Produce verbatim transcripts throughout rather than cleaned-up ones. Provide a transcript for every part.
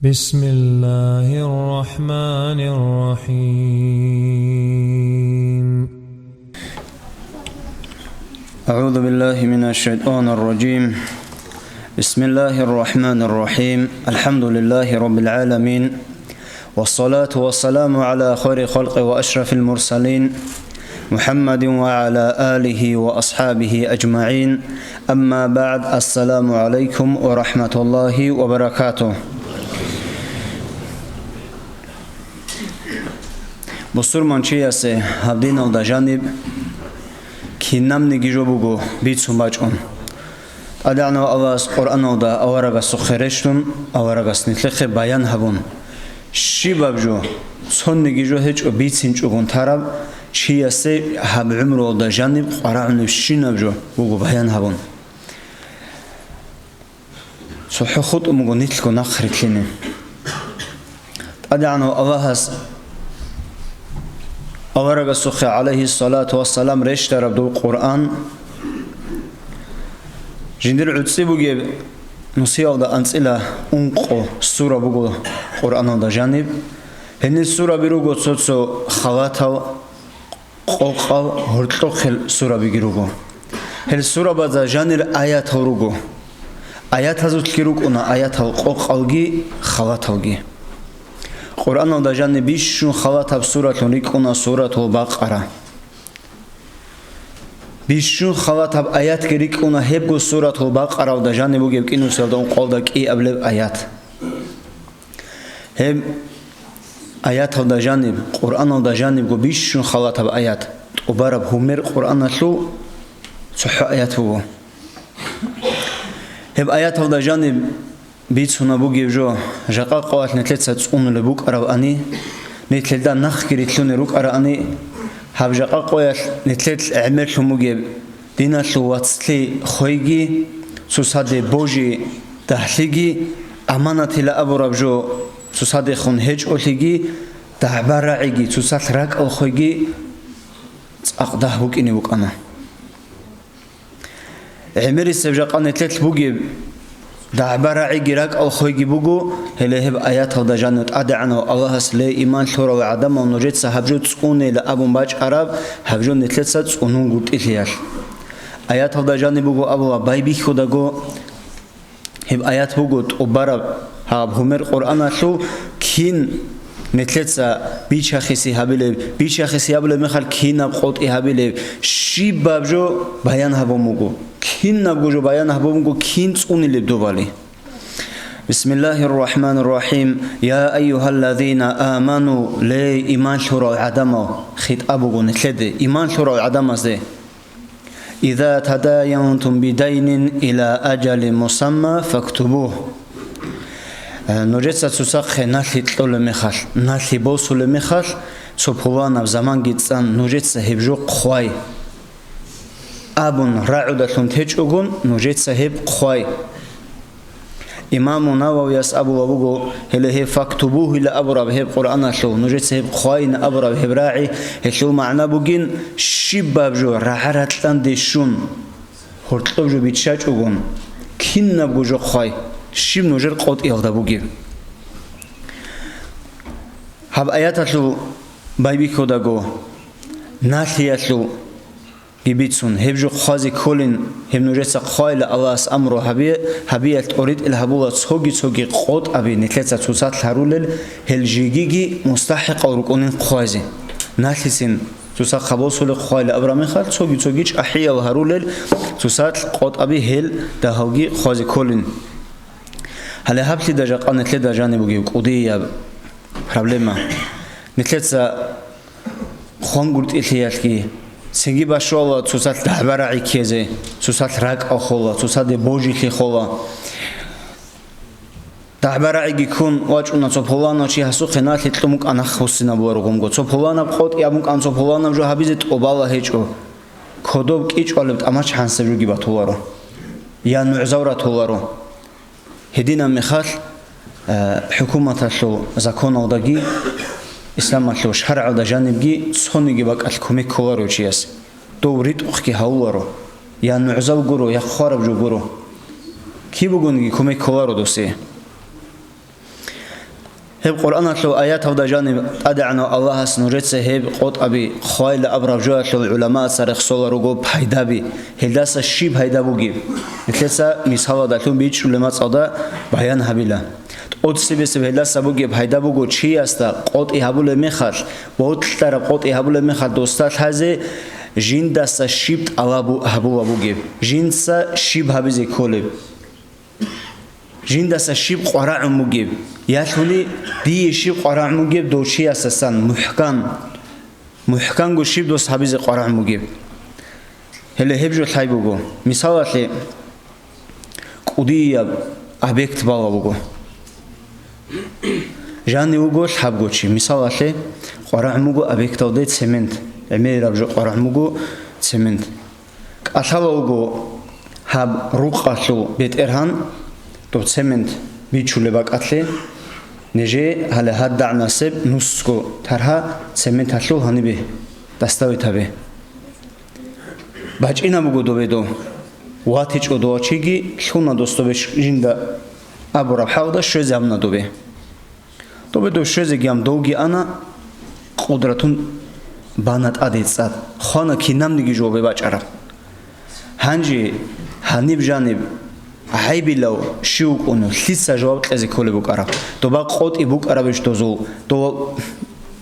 بسم الله الرحمن الرحيم. أعوذ بالله من الشيطان الرجيم. بسم الله الرحمن الرحيم. الحمد لله رب العالمين. والصلاة والسلام على خير خلق وأشرف المرسلين محمد وعلى آله وأصحابه أجمعين. أما بعد. السلام عليكم ورحمة الله وبركاته. Бусурманчиясе гьаб диналда жаниб кинабниги жо буго бицун бачӀун. ТӀадегӀанав Аллагьас Къуръаналда аварагасухъе рещтӀун, аварагас нилъехъе баян гьабун, щибаб жо, цониги жо гьечӀо бицинчӀогун тараб, чиясе гьаб гӀумруялда жаниб къварагӀунебщинаб жо буго баян гьабун. ЦохӀо хутӀун буго нилъго нахъ рилълъине. ТӀадегӀанав Аллагьас аварагасухъе, гӀалайгьиссалату вассалам, рещтӀараб дов Къуръан. Жиндир гӀуцӀи бугеб нусиялда анцӀила ункъо сура буго Къуръаналда жаниб. Гьенир сураби руго цо-цо халатал, къокъал, гьоркьохъел сурабиги руго. Гьел сурабазда жанир аятал руго. Аятазулъги рукӀуна аятал къокъалги халаталги. Къуръаналда жаниб бищун халатаб суралъун рикӀкӀуна Суратул Бакъара. Бищун халатаб аятги рикӀкӀуна гьебго Суратул Бакъаралда жаниб бугеб кӀинусиялда ункъоялда кӀиаблеб аят. Гьеб аяталда жаниб, Къуръаналда жанибго бищун халатаб аят, тӀубараб гьумер Къуръаналъул цохӀо аят буго. Гьеб аяталда жаниб бицунаб бугеб жо, жакъа къоялъ нилъеца цӀунулеб букӀарабани, нилъелда нахъги рилълъунел рукӀараани, гьаб жакъа къоялъ нилъелъ гӀемерлъун бугеб диналъул вацлъи хвейги, цоцаде божи дагьлъиги, аманатила абураб жо цоцадехун гьечӀолъиги, дагӀба-рагӀиги, цоцалъ ракӀал хвейги цӀакъ дагь букӀине букӀана. ГӀемерисеб жакъа нилъелъ бугеб дагӀба-рагӀиги ракӀал хвейги буго, гьеле гьеб аяталда жанив ТӀадегӀанав Аллагьас: «Ле, иман лъурал гӀадамал, нужеца гьаб жо цӀунейилан абун бачӀараб, гьаб жо нилъеца цӀунунгутӀилъиялъ». Аяталда жаниб буго абула байбихьудаго, гьеб аят буго тӀубараб гьаб гьумер Къуръаналъул, кин нилъеца бичахиси гьабилеб, бичахиси гьабулеб мехалъ кинаб къотӀи гьабилеб, щибаб жо баян гьабун буго, кинабго жо баян гьабун буго, кин цӀунилеб добали. بسم الله الرحمن الرحيم. يا أيها الذين آمنوا, ле, иман лъурал гӀадамал, хитӀаб буго нилъеде, иман лъурал гӀадамазде. إذا تداينتم بدين إلى أجل مسمى فاكتبوه. Э, нужеца цоцахъе налъи кьолеб мехалъ, налъи босулеб мехалъ, цо пуланаб заманги цӀан нужеца гьеб жо хъвай. Абун рагӀудалъун течӀогун, нужеца гьеб хъвай. Имаму Нававияс абула буго, гьеле гьеб «фактубугьу» ила абураб гьеб Къуръаналъул, нужеца гьеб хъвайин абураб гьеб рагӀи, гьелъул магӀна бугин, щибаб жо рагӀа-ракьанде щун, гьоркьоб жо биччачӀогун, кинабго жо хъвай, щиб нужер къотӀиялда бугеб. Гьаб аяталъул байбихьудаго, налъиялъул ги бицун, гьеб жо хъвазе кколин, гьеб нужеца хъвайила Аллагьас амру гьабе-, гьабиялъ тӀоритӀил гьабула цоги-цоги къотӀаби нилъеца цоцалъ гьарулел, гьел жегиги мустахӀикъал рукӀунин хъвазе. Налъицин цоцахъа босулеб хъвайила абураб мехалъ, цоги-цоги чӀахӀиял гьарулел цоцалъ къотӀаби гьел дагьалги хъвазе кколин. Гьале гьаблъида жакъа нилъеда жаниб бугеб кӀудияб проблема. Нилъеца хъвангуртӀилъиялъги, цинги башуала цоцалъ дагӀба-рагӀи ккезе, цоцалъ ракӀал хола, цоцаде божилъи хола. ДагӀба-рагӀиги ккун вачӀуна цо пуланав чи, гьасухъе налъи кьун букӀана, хусинабуларо гъумго. Цо пуланаб къотӀи абун букӀана, цо пуланаб жо гьабизе тӀубала гьечӀо. Кодоб кӀичӀвалеб тӀамач гьансаб жоги батуларо. Я нугӀзал ратуларо. Гьединаб мехалъ, э, хӀукуматалъул законалдаги, исламалъул шаргӀалда жанибги цониги бакӀалъ кумек кколаро чияс. Дов ритӀухъги гьавуларо, я нугӀзал гуро, я хъвараб жо гуро. Киб бугониги кумек кколаро досие. Гьеб Къуръаналъул аяталда жаниб ТӀадегӀанав Аллагьас нужеца гьеб къотӀаби хвайила абураб жоялъул гӀуламаца рехсола руго пайдаби, гьелдаса щиб пайда бугеб? Нилъеца мисалалдалъун бичӀчӀулеб мацӀалда баян гьабила. ТӀоцебесеб гьелдаса бугеб пайда буго чиясда къотӀи гьабулеб мехалъ, ботлъараб къотӀи гьабулеб мехалъ досда лъазе жиндаса щиб тӀалаб гьабула бугеб, жинца щиб гьабизе кколеб. Жиндаса щиб къварагӀун бугеб, ялъуни дие щиб къварагӀун бугеб дов чиясасан мухӀкан, мухӀканго щиб дос гьабизе къварагӀун бугеб. Гьеле гьеб жо лъай буго. Мисалалъе, кӀудияб объект бала буго. Жанив вуго лъабго чи. Мисалалъе, къварагӀун буго объекталде цемент, гӀемераб жо къварагӀун буго цемент. КӀалъала вуго гьаб рукъалъул бетӀергьан, доб цемент бичулеб бакӀалъе, нижее гьале гьаддагӀнасеб нусго таргьа цементалъул гьанибе доставить гьабе. БачӀина буго добе дов. ВатичӀо дова чиги, лъуна дос добе ш-, жинда абураб хӀалда щвезе гьабна добе. Добе дов щвезеги гьаб довги ана, къудратун бана тӀаде цӀад, хвана кинабниги жо добе бачӀараб. Гьанже гьаниб жаниб гӀайбилав щив вукӀунев, лъица жаваб кьезе кколеб букӀараб? Доба къотӀи букӀарабищ дозул? Дова-,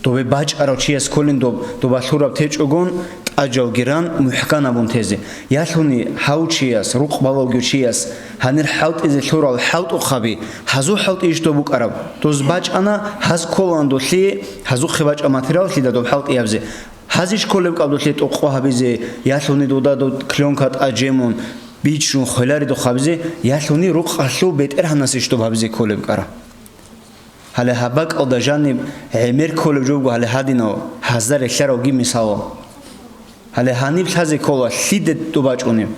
добе бачӀарав чияс кколин доб, доба лъураб течӀогон, тӀажалги ран, мухӀкан абун тезе. Ялъуни гьав чияс, рукъ балавги чияс, гьанир хӀалтӀизе лъурал хӀалтӀухъаби, гьазул хӀалтӀийищ доб букӀараб? Доз бачӀана, гьаз кколаан долъие, гьазухъе бачӀа материаллъида доб хӀалтӀиябзе. Гьазищ кколеб кӀабдулъе тӀокъо гьабизе, ялъуни дуда доб клёнка тӀаджемун, бичун, хвеларидухъ гьабизе, ялъуни рукъалъул бетӀергьанасищ доб гьабизе кколеб кӀара? Гьале гьаб бакӀалда жаниб гӀемер кколеб жо буго гьале гьадинав, гьазда релълъаравги мисалал. Гьале гьаниб лъазе ккола, лъиде доб бачӀунеб?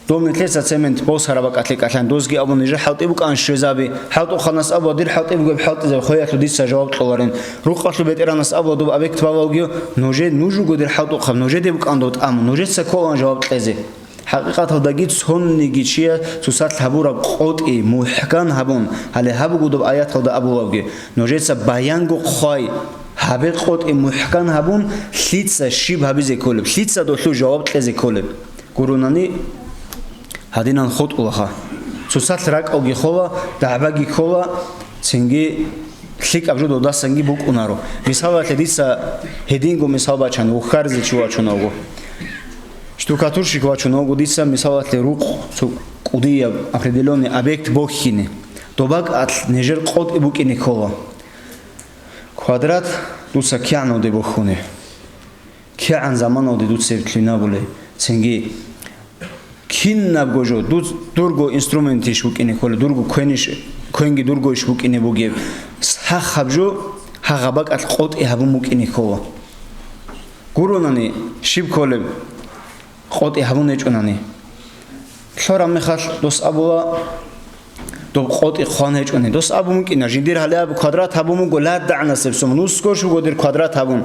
Доб нилъеца цемент босараб бакӀалъе кӀалъан, дозги абун, нижер хӀалтӀи букӀан щвезаби, хӀалтӀухъанас абула, дир хӀалтӀи бугеб хӀалтӀизаб, хвеялъул дица жаваб кьоларин. Рукъалъул бетӀеранас абула, доб объект балавги, нужер, нуж руго дир хӀалтӀухъаб, нужеде букӀан доб тӀамун, нужеца кколаан жаваб кьезе. ХӀакъикъаталдаги цониги чияс цоцалъ гьабураб къотӀи мухӀкан гьабун, гьале гьаб буго доб аяталда абулабги, нужеца баянго хъвай, гьабе къотӀи мухӀкан гьабун, лъица щиб гьабизе кколеб, лъица долъул жаваб кьезе кколеб. Гуронани, гьадинан хутӀулаха. Цоцалъ ракӀалги хола, дагӀбаги ккола, цинги лъикӀаб жо додасанги букӀунаро. Мисалалъе, дица гьединго мисал бачани, вухьаризе чи вачунавго. Штукатурщик вачунавго дица, мисалалъе, рукъ цо кӀудияб определённый объект бохьине. Доб бакӀалъ нижер къотӀи букӀине ккола. Квадрат дуца кигӀанавде бохьуне. КигӀан заманалде дуца гьеб лъугьинабулей, цинги кинабго жо, дуц-, дурго инструментищ букӀине ккола, дурго квенищ, квенги дургойищ букӀине бугеб, сахаб жо гьагъа бакӀалъ къотӀи гьабун букӀине ккола. Гуронани, щиб кколеб, къотӀи гьабун гьечӀонани. Лъораб мехалъ дос абула, доб къотӀи хъван гьечӀони. Дос абун букӀина, жиндир гьале аб квадрат гьабун буго, ладдагӀанасеб сум, нусгош буго дир квадрат гьабун.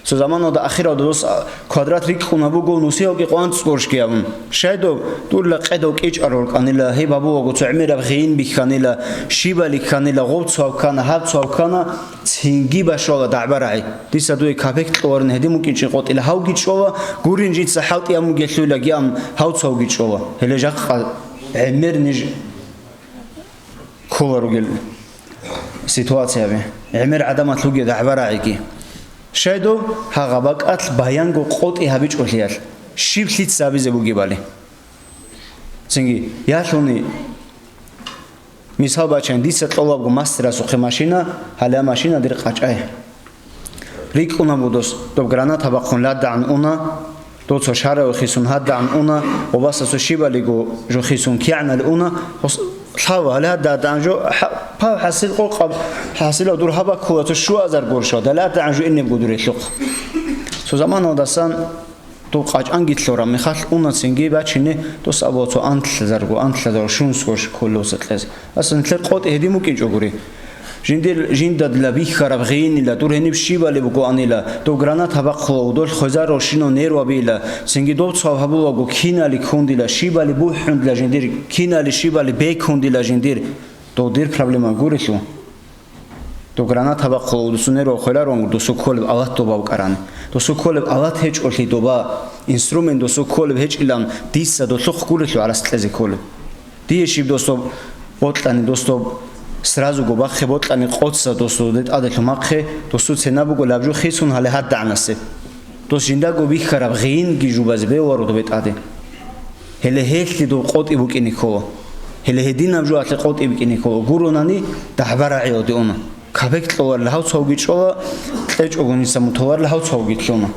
Цо заманалда ахиралда дос а-, квадрат рикӀкӀуна буго, нусиялги къванцӀгоршги гьабун. Щай доб, дурла къедав кӀичӀарал кканила, гьеб гьабулаго цо гӀемераб гъейин бихьанила, щибали кканила, гъоб цо гьаб ккана, гьаб цо гьаб ккана, цинги башвала дагӀба-рагӀи. Дица дуе капек кьоларин гьедин букӀинчӀин къотӀила, гьавги чӀола, гурин жинца хӀалтӀи гьабун бугелъуйлаги ан гьав цавги чӀола. Гьеле жакъа гӀемер ниж ккола ругел ситуацияби, гӀемер гӀадамал ругел дагӀба-рагӀиги. Щай доб гьагъа бакӀалъ баянго къотӀи гьабичӀолъиялъ, щиб лъица гьабизе бугебали. Цинги, ялъуни, мисал бачани, дица кьолабго мастерасухъе машина, гьале машина дир къачӀай. РикӀкӀуна буго дос, доб граната бахъун ладдагӀан уна, дов цо шараве хисун гьаддагӀан уна, ва баса цо щибалиго жо хисун кигӀанали уна, гъос-, лъав, гьале гьадда-гьаддагӀан жо, хӀа-, пав хӀасил къокъаб, хӀасилав дур гьаб баккула, цо щуазар горшал, дале гьаддагӀан жо инебго дур гьелъухъ. Цо заманалдасан дов къачӀанги лъора мехалъ уна цинги бачине, дос абула цо антлъазарго, антлъазарго, щунсго кколев сакьез. Аса нилъер къотӀи гьедин букӀинчӀогури. Жиндир, жинда дила бихьараб гъейинила, дур гьениб щибали бугоанила, дов граната бахъула, удол хвезарал щинав нервабила, цинги дов цав гьабулаго кинали ккундила, щибали бухӀундила жиндир, кинали щибали бекундила жиндир, дов дир проблема гурелъул. Доб граната бахъулев досул нерва хвеларонгур, досул кколеб алат доба букӀарани. Досул кколеб алат гьечӀолъи доба, инструмент досул кколеб гьечӀилан, дица долъухъ гурелъул гӀарац кьезе кколеб. Дие щиб досдоб бокьани, досдоб сразуго бахъе бокьани, къоца досул де тӀаделъун бахъе, досул цена буго лаб жо хисун гьале гьадагӀанасеб. Дос жиндаго бихьараб гъинги жубазе беваро добе тӀаде. Гьеле гьелъи доб къотӀи букӀине ккола. Гьеле гьединаб жоалъе къотӀи букӀине ккола. Гуронани дагӀба рагӀиялде уна. Кабек кьоларила гьав цавги чӀола, кьечӀого ниса муталарила гьав цавги лъуна.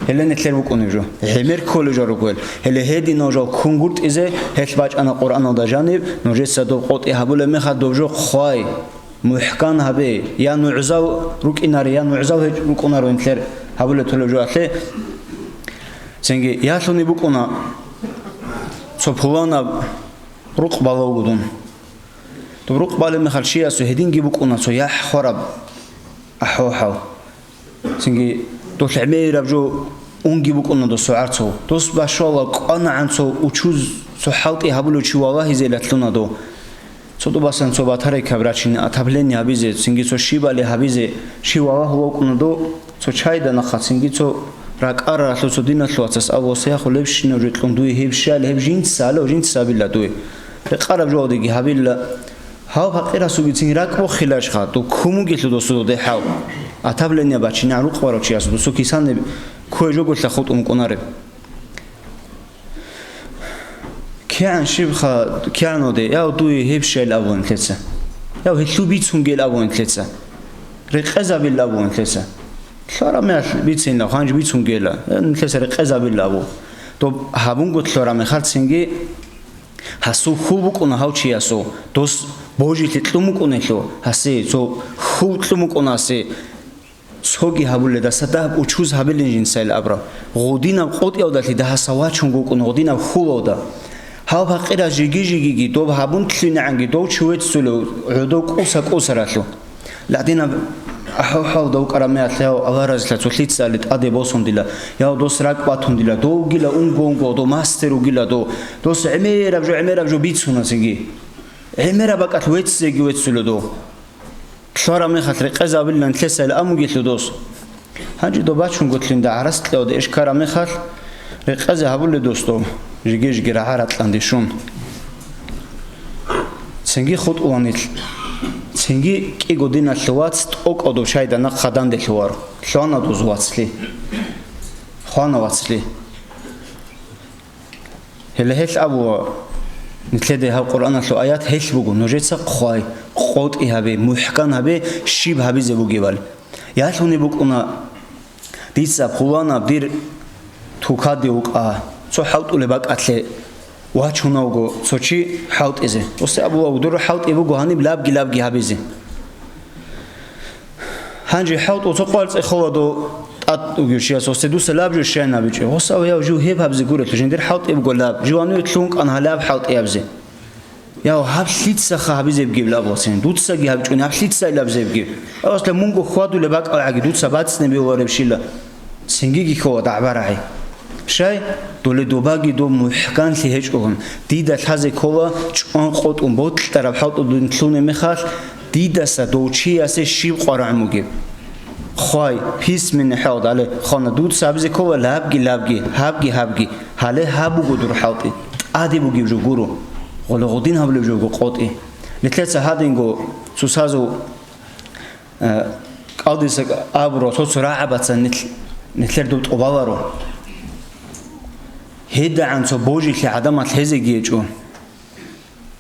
Гьеле нилъер букӀунеб жо. ГӀемер кколеб жо ругел. Гьеле гьединав жал ккунгуртӀизе, гьелъ бачӀана Къуръаналда жаниб, нужеца доб къотӀи гьабулеб мехалъ доб жо хъвай, мухӀкан гьабе, я нугӀзал рукӀинаре, я нугӀзал гьечӀ рукӀунаро нилъер гьабулеб толеб жоалъе. Цинги ялъуни букӀуна цо пуланаб рукъ балавгудун. Доб рукъ балеб мехалъ чиясул гьединги букӀуна цо яхӀ хвараб ахӀо-хӀал. Цинги дол гӀемераб жо унги букӀуна досул гӀарцул. Дос башвала кӀванагӀан цо учуз, цо хӀалтӀи гьабулев чи валагьизе лъуна до. Цо дубасан цо батарейкаб рачине, отопление гьабизе, цинги цо щибали гьабизе, чи валагьулев вукӀуна до. Цо чайда нахъа цинги цо ракӀараралъур цо диналъул вацас абула, саяхъулебщинав жо кьун дуе гьеб щайилан, гьеб жинца гьалев, жинца гьабила дуе. Рекъараб жоалдеги гьабила. Гьав пакъирасулгицин ракӀ бохилашха, дов ккун бугелъул досул дехӀал. Отопление бачинегӀан рукъ барав чиясул досул кисаниб кквей жоголъа хутӀун букӀунареб. КигӀан щибха, кигӀан оде, яв дуе гьеб щайилан абун лъеца. Яв гьелъул бицунгел абун лъеца. Рекъезабил абун лъеца. Лъора меялъ бицинла, хъанж бицунгела. Э, нилъеца рекъезабил абу. Доб гьабунго лъора мехалъ цинги гьасул хьул букӀуна гьав чиясул. Дос божилъи кьун букӀунелъул, гьасе, цо хьул кьун букӀуна гьасе. Цоги гьабуледаса дагьаб учуз гьабилин жинцайил абраб. Гъудинаб къотӀиялдалъи дагьаса вачун гукӀун гъудинаб хьулалда. Гьав пакъирас жиги-жигиги доб гьабун лъугӀинегӀанги дов чи веццулев гӀодов кӀуса-кӀусаралъу. Ладинаб ахӀо-хӀалда вукӀараб меялъ гьав Аллагь разилъа цо лъицали тӀаде босун дила, яв дос ракӀ батун дила, дов вугила унго-унго, дов мастер вугила дов, дос гӀемераб жо, гӀемераб жо бицуна цинги. ГӀемераб бакӀалъ веццеги веццулев дов. Лъора мехалъ рекъезабилан лъесайил амугелъу дос. Гьанже доб бачунготлъинда гӀарац кьавда эшкара мехалъ, рекъезе гьабуле дос дов, жиги-жиги рагӀа ракьанде щун. Цинги хутӀуланилъ. Цинги кӀиго диналъе вац тӀокӀав дов чайда нахъа данделъувар. Лъуана доз вацлъи. Хвана вацлъи. Гьеле гьелъ абула, нилъеде гьаб Къуръаналъул аят гьелъ буго, нужеца хъвай, къотӀи гьабе, мухӀкан гьабе, щиб гьабизе бугебали. Ялъуни букӀуна, дица пуланаб дир тукаде вукӀа, цо хӀалтӀулеб бакӀалъе вачунавго цо чи хӀалтӀизе. Гъосде абула, дур хӀалтӀи буго гьаниб лабги-лабги гьабизе. Гьанже хӀалтӀу цо къварцӀе хола дов тӀад вугев чияс, гъосде дуса лаб жо щайин гьабичӀо. Гъоса, яв, жив гьеб гьабизе гурелъул, жиндир хӀалтӀи буго лаб, жив гьаниве лъун кӀан гьалаб хӀалтӀи гьабизе. Яв, гьаб лъицаха гьабизеб гиб лаб гъосин, дуцаги гьабичӀун, гьаб лъицайилаб зебги. Гъосла мунго хьвадулеб бакӀалгӀаги дуца бацӀцӀинаб варебщила. Цингиги ккола дагӀба-рагӀи. Щай? Доле добаги доб мухӀканлъи гьечӀогун, дида лъазе ккола чӀван къотӀун бокьараб хӀалтӀудин лъуне мехалъ, дидаса дов чиясе щиб къварагӀун бугеб? Хъвай, письменный хӀалдале, хъвана дуца абизе ккола лабги-лабги, гьабги-гьабги, гьале гьаб буго дур хӀалтӀи, тӀаде бугеб жо гуро, гъола гъудин гьабулеб жо буго къотӀи. Нилъеца гьадинго цоцазул Э, кӀалдиса абуро, цо-цо рагӀабаца нилъ-, нилъер доб тӀубаларо. ГьедагӀан цо божилъи гӀадамал лъезеги гьечӀо.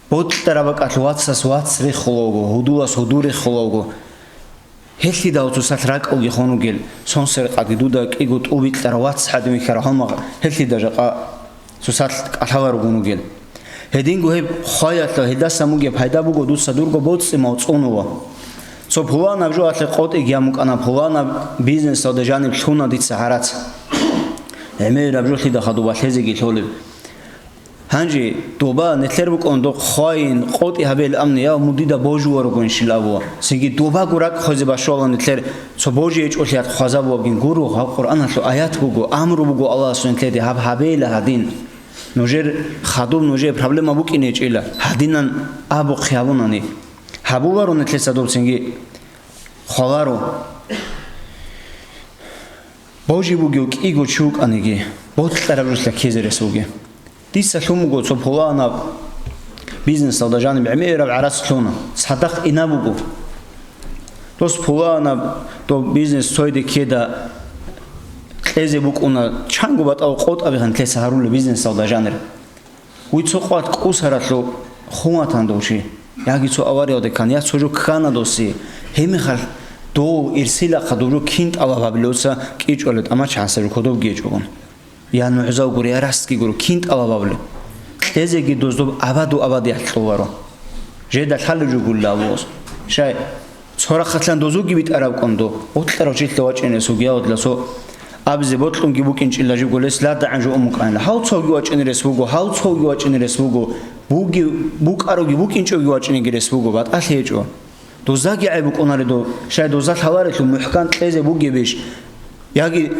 Бокьараб бакӀалъ вацас вац рехулаго, гьудулас гьуду рехулаго. Гьелъидал цоцалъ ракӀалги хонугел, сонсеркъаги дуда кӀиго тӀубикьарав вац гьадин вихьарав гьалмагъ, гьелъида жакъа цоцалъ кӀалъаларгун ругел. Гьединго гьеб хваялъа гьелдасан бугеб пайда буго дуца дурго боцӀи-мал цӀунула. Цо пуланаб жоалъе къотӀиги гьамукӀана, пуланаб бизнесалда жаниб лъуна дица гӀарац. ГӀемераб жолъида хадуб балъезеги лъолеб. Гьанже доба нилъер букӀун дохъ хвайин, къотӀи гьабел амни, я мудида божуа ругонщил абуа. Цинги добаго ракӀ хвезе башвала нилъер, цо божи гьечӀолъият хвазабуабгин гуро, гьаб Къуръаналъул аят буго, амру буго Аллагьасул нилъеде, гьаб гьабейила гьадин. Нужер хадуб, нужер проблема букӀине гьечӀила, гьадинан абухъе гьабунани. Гьабуларо нилъеца доб цинги хваларо. Божи бугев кӀиго чи вукӀаниги, бокьараб жолъа ккезе рес бугев. Дица лъун буго цо пуланаб бизнесалда жаниб гӀемераб гӀарац лъуна, цадахъ инаб буго. Дос пуланаб доб бизнес цойде ккеда кьезе букӀуна, чанго батӀав къотӀаби гьантлъеса гьарулеб бизнесалда жанир. Вуй цо къват кӀусаралъу хун ватан дов чи, яги цо авариялде ккан, я цо жо ккана досе, гьебмехалъ дов ирсилахъа дов жо кин тӀалаб гьабилоца кӀичӀолеб тӀамачгӀанса жо кодобги гьечӀогун. Я нугӀзав гуро, я расги гуро, кин тӀалаб гьабулеб? Кьезеги доздоб абаду абадиялъ кьоларо. Жеда лъалеб жо гула Аллагьас. Шай, цо рахъалъан дозуги битӀараб кӀун до, бокьарав чилъа вачӀинес вугеялъуласо абизе бокьунги букӀинчӀила жибго лес ладагӀан жо умукӀанила. Гьав цоги вачӀине рес вуго, гьав цоги вачӀине рес вуго, буги, букӀароги букӀинчӀоги вачӀинеги рес вуго, батӀалъи гьечӀо. Дозаги гӀеб букӀунаре доб, шай доза лъаларелъул мухӀкан кьезе бугебищ? Яги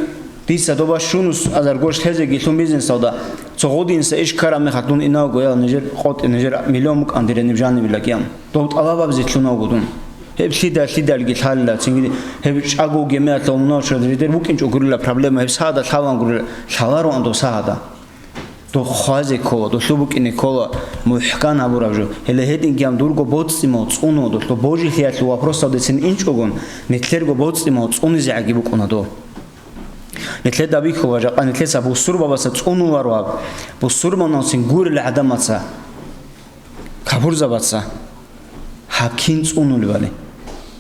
дица доба щунус азар гощ лъезеги лъун бизнесалда, цо гъудинса иш ккараб мехалъ дун инавго, я, нижер къотӀи, нижер миллион букӀан дире ниб жанибила кӀиян. Доб тӀалабабизе лъунавго дун. Гьеб лъида-лъидалги лъалила, цинги гьеб чӀаго гемиялъа умнавчо ридер букӀинчӀо гурила проблема, гьеб сагьада лъалан гурила, лъалароан доб сагьада. Дов хвазе ккола, долъу букӀине ккола мухӀкан гьабураб жо. Гьеле гьединги гьаб дурго боцӀцӀимал цӀуно, долъу божилъиялъул вопросалдецин инчӀогун, нилъерго боцӀцӀимал цӀунизегӀаги букӀуна дов. Нилъеда бихьула, жакъа нилъеца бусурбабаца цӀунуларо гьаб, бусурбаналцин гурел гӀадамаца, капурзабаца гьаб кин цӀунулебали.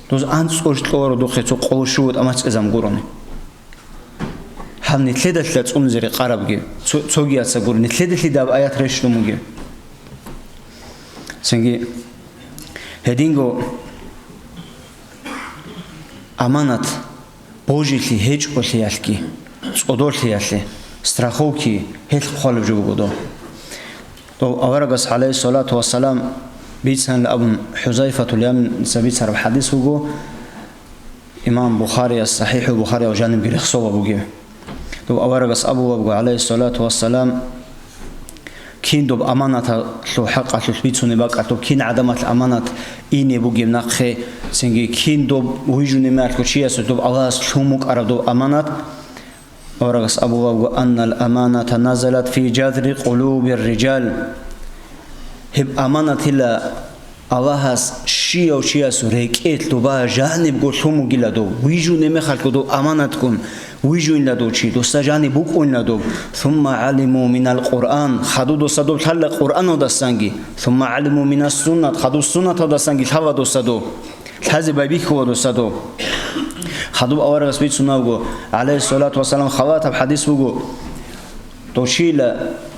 Доз анцӀго кьоларо духъе цо къоло щуго тӀамачӀезан гурони. Гьаб нилъедалъа цӀунизе рекъарабги, цо-, цогияца гуро, нилъеда лъидаб аят рещтӀун бугеб. Цинги гьединго аманат божилъи гьечӀолъиялъги, цӀодорлъиялъе, страховки гьелъ хъвалеб жо буго дов. Дов аварагас, гӀалайгьиссалату вассалам, бицанила абун ХӀузайфатул Яминица бицараб хӀадис вуго, имам Бухарияс СахӀихӀул Бухарияв жанибги рехсола бугеб. Доб аварагас абулабго, гӀалайгьиссалату вассалам, кин доб аманаталъул хӀакъалъулъ бицунеб бакӀалъуб, кин гӀадамалъ аманат ине бугеб нахъе, цинги кин доб вижунеб мехалъго чиясулъ доб Аллагьас лъун букӀараб доб аманат, Аварагас абулабго: «Аннал аманата назалат фи жазри къулубир риджал». Гьеб аманатила Аллагьас щияв чиясул рекӀелъ доба жанибго лъун бугила дов, вижунеб мехалъго дов аманатгун вижунила дов чи, доса жаниб букӀунила дов. «Сумма гӀалиму минал Къуръан», хадуб доса дов лъала Къуръаналдасанги, «сумма гӀалиму минас суннат», хадуб суннаталдасанги лъала доса дов. Лъазе байбихьула досадо. Хадуб аварагас бицунавго, гӀалайгьиссалату вассалам, халатаб хӀадис буго, дов чила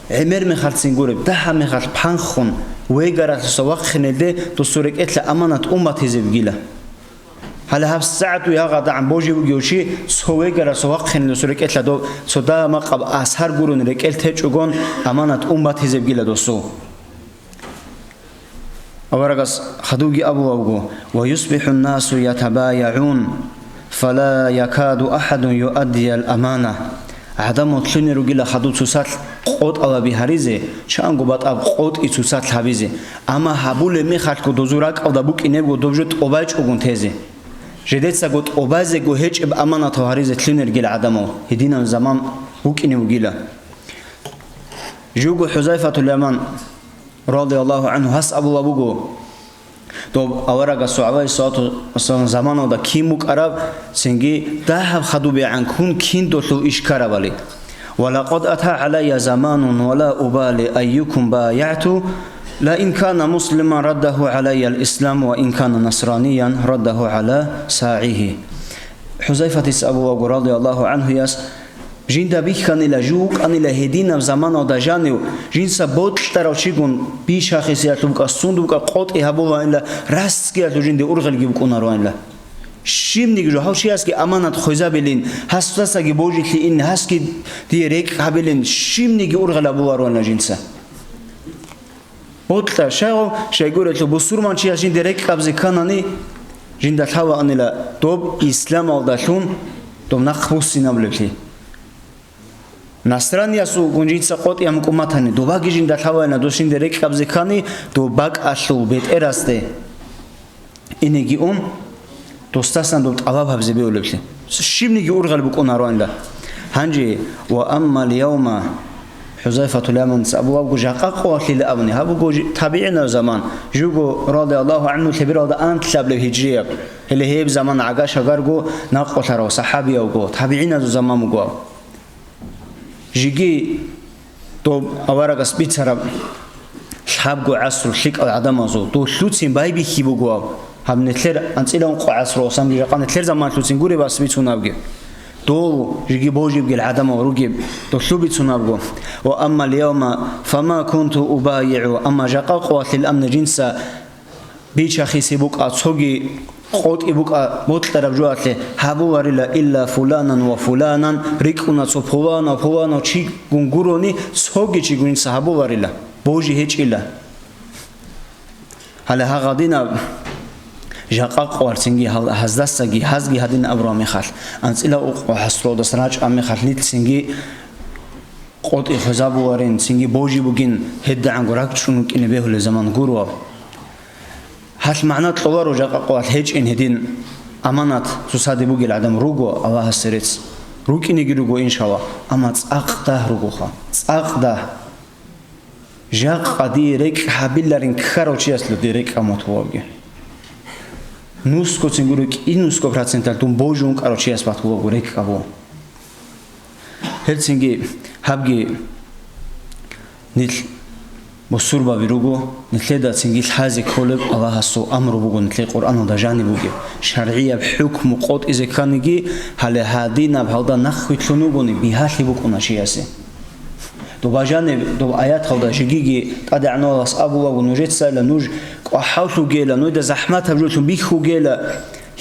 гӀемер мехалъцин гуреб, дагьаб мехалъ панхун, вегаралъуса вахъинелде досул рекӀелъа аманат ун батизе бугила. Гьале гьаб сагӀату ягъадагӀан божи бугев чи цо вегаралъуса вахъинелде досул рекӀелъа дов цо дагьаб макъаб асар гурун рекӀел течӀогон аманат ун батизе бугила досул. Аварагас хадубги абулавго: «Ва юсбихӀу насу ятабаягӀун, фала якаду ахадун юаддиял амана». ГӀадамал лъугьунел ругила хадуб цоцалъ къотӀалаби гьаризе, чанго батӀаб къотӀи цоцалъ гьабизе. Амма гьабулеб мехалъго дозул ракӀалда букӀинебго доб жо тӀобайчӀогун тезе. Жидецаго тӀобазего гьечӀеб аманатав гьаризе лъугьунел ругила гӀадамал, гьединаб заман букӀине бугила. Живго ХӀузайфатул Яман радияллагьу гӀанху гьас абулаб буго, доб аварагасул гӀалайгьиссалату вассалам заманалда кин букӀараб, цинги дагьаб хадубегӀан ккун кин долъул иш ккарабали. «Ва лакъад ата гӀалайя заманун ва ла убали айюкум баягӀту, ла ин кана муслиман раддагьу гӀалайя ал-ислам ва ин кана насраниян раддагьу гӀала сагӀигьи». ХӀузайфатис абулабго радияллагьу гӀанхуяс, Жинда бихьанила, жив вукӀанила гьединаб заманалда жанив, жинца бокьарав чигун бишахисиялъуб букӀа, сундуб букӀа къотӀи гьабулаанила, расгиялъул жинде ургъелги букӀунароанила. Щибниги жо гьав чиясги аманат хвезабилин, гьасдасаги божилъи ин, гьасги дие рекӀкӀ гьабилин, щибниги ургъел гьабулароанила жинца. Бокьа, щай гъов, щайгурелъул бусурманчияс жинде рекӀкӀабзе кканани, жинда лъалаанила доб исламалдалъун доб нахъ буссинабулеблъи. Насраниясулгун жинца къотӀи гьамукӀун батани, добаги жинда лъалаана дос жинде рекӀкӀабзе ккани, доб бакӀалъул бетӀерасде. Инеги ун, досдасан доб тӀалаб гьабизе бегьулеблъи. Щибниги ургъел букӀунароанила. Гьанже, ва амма лявма, ХӀузайфатул Яманица абулабго, жакъа къоялъила абуни, гьаб буго жи-, табигӀинав заман, жуго радияллагьу гӀангьу лъебералда анлъабилеб гьижрияб. Гьеле гьеб заман гӀага-шагарго накъулъарав сахӀабиявго, табигӀиназул заман буго. Жиги доб аварагас бицараб лъабго гӀасру лъикӀал гӀадамазул дов лъуцин байбихьи буго аб. Гьаб нилъер анцӀила ункъо гӀасру, асанги жакъа нилъер заман лъуцин гуреб ас бицунабги. Дов жиги божибгил гӀадамал ругеб, дов лъу бицунабго. Ва амма лявма, фама кунту убайигӀу, амма жакъа къоялъил амни жинца Бичахиси букӀа, цоги къотӀи букӀа, бокьараб жоялъе гьабуларила илла фуланан ва фуланан, рикӀкӀуна цо пуланав, пуланав чигун гурони, цоги чигун гьабуларила, божи гьечӀила. Гьале гьагъадинаб жакъа къоялъ цинги гьал-, гьаздасаги, гьазги гьадин абураб мехалъ, анцӀила ункъо гӀасрулдасан рачӀараб мехалъ нилъ цинги къотӀи хвезабуларин, цинги божи бугин, гьедигӀанго ракӀчӀун рукӀине бегьулеб заман гуро. Гьалъ магӀна кьоларо жакъа къоялъ гьечӀин гьедин аманат цоцаде бугел гӀадамал руго Аллагьасе рецц. РукӀинеги руго, иншаллагь, амма цӀакъ дагь ругоха, цӀакъ дагь. Жакъа дие рекӀкӀ гьабиларин ккарав чиясулъ дие рекӀкӀ гьабун батулебги. Нусгоцин гуро, кӀинусго проценталъ дун божун вукӀарав чияс батулебго рекӀкӀ гьабун. Гьелцинги гьабги нилъ бусурбаби руго, нилъеда цинги лъазе кколеб Аллагьасул амру буго, нилъее Къуръаналда жаниб бугеб шаргӀияб хӀукму къотӀизе кканиги, гьале гьадинаб гьалда нахъвилълъун вугони, бигьалъи букӀуна чиясе. Доба жаниб, доб аяталда жигиги ТӀадегӀанав Аллагьас абулаго нужецайила, нуж кӀвахӀаллъугейила, нужеда захӀматаб жолъун бихьугейила,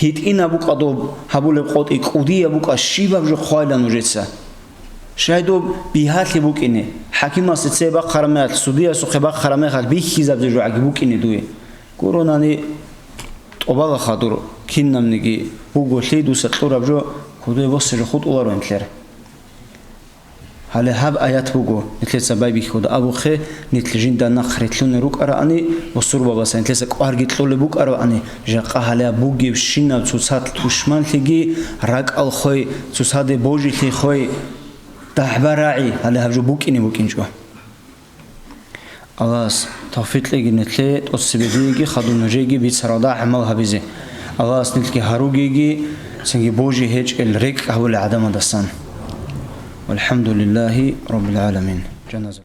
гьитӀинаб букӀа доб гьабулеб къотӀи, кӀудияб букӀа, щибаб жо хъвайила нужеца. Щай доб бигьалъи букӀине, хӀакимасе цебе бахъараб мехалъ, судиясухъе бахъараб мехалъ бихьизабизе жогӀаги букӀине дуе. Гуронани тӀубала хадур, кинабниги буголъи дуца кьураб жо, кодобе босе жо хутӀуларо нилъер. Гьале гьаб аят буго, нилъеца байбихьуда абухъе, нилъ жинда нахърилълъунел рукӀараани, бусурбабаса нилъеца кӀварги кьолеб букӀараани, жакъа гьале гьаб бугебщинаб цоцалъ тушманлъиги, ракӀал хвей, цоцаде божилъи хвей, дагӀба рагӀи, гьале гьаб жо букӀине букӀинчӀо. Аллагьас тавфикъ кьеги нилъее, тӀоцебе диеги хадуб нужееги бицаралда гӀамал гьабизе. Аллагьас нилъги гьаругеги, цинги божи гьечӀел рекӀкӀ гьабулел гӀадамадасан. ВалхӀамдулиллагьи раббил гӀаламин. Жаназа.